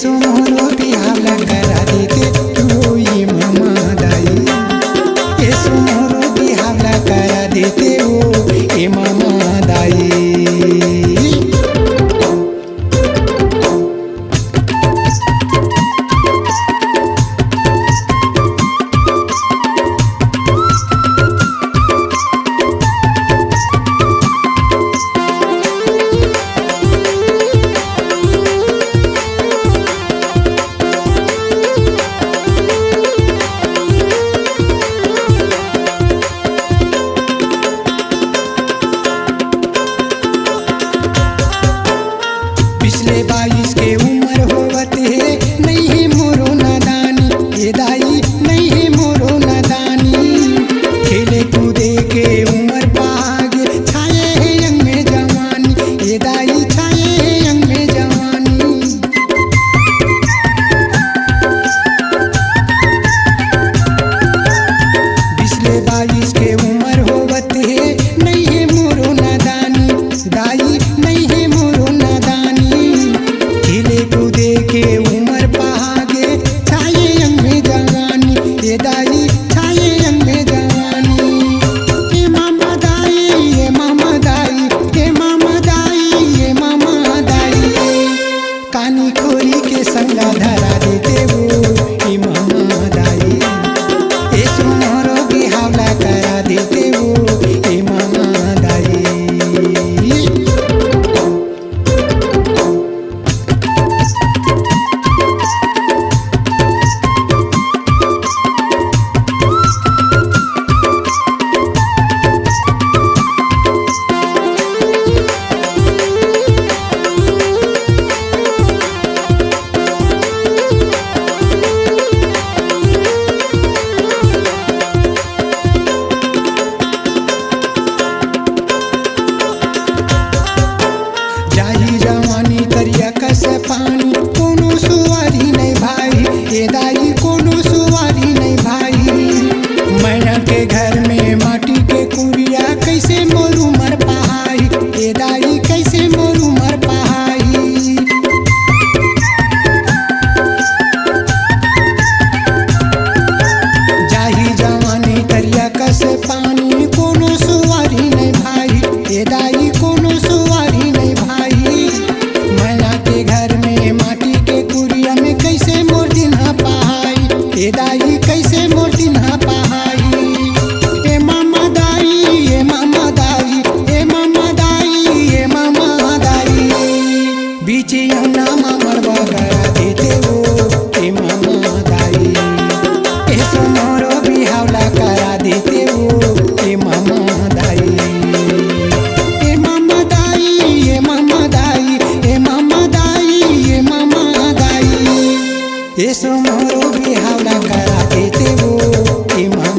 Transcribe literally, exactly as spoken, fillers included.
एसो मोरो बिहाव ला करा देते ओ ए मामा दाई, एसो मोरो बिहाव ला करा देते ओ ए मामा दाई। पिछले बाईस के उमर होवत हे, नइ हे मोरो नादानी, ए दाई, नइ हे मोरो नादानी। खेले कूदे के उमर पागे, छाए हे अंग में जवानी, ए दाई, छाए हे अंग में जवानी। बीस ले बाईस के उमर होवत हे, नइ हे मोरो नादानी, दाई, नइ हे मोरो नादानी। खेले कूदे के उमर पागे, छाए अंग में जवानी, ए दाई, छाए अंग में जवानी। ए मामा दाई, ए मामा दाई, ए मामा दाई, ए मामा दाई। कानी खोरी के संग ला धरा देते ओ ए मामा दाई, एसो मोरो बिहाव ला करा देते ओ ए मामा दाई। जाही जवानी तरिया कस पानी, कोनो सुवारी नइ भाई, ए दाई कोनो सुवारी नइ भाई। मैना के घर में माटी के कुरिया, कइसे मोर उमर पहाई, ए दाई कइसे मोर उमर पहाई। जाही जवानी तरिया कस पानी, कोनो सुवारी नइ भाई, ए दाई कोनो सुवारी नइ भाई। मैना के घर में माटी के कुरिया में कइसे मोर दिन हा पहाई, ए दाई कइसे मोर दिन हा पहाई। ए मामा दाई, ए मामा दाई, ए मामा दाई, ए मामा दाई। बीच यमुना मा मड़वा करा देते ओ ए मामा दाई, एसो मोरो बिहाव ला करा देते ओ ए मामा दाई। ए मामा दाई, ए मामा दाई, ए मामा दाई, ए मामा दाई। एसो मोरो बिहाव ला करा देते ओ ए मामा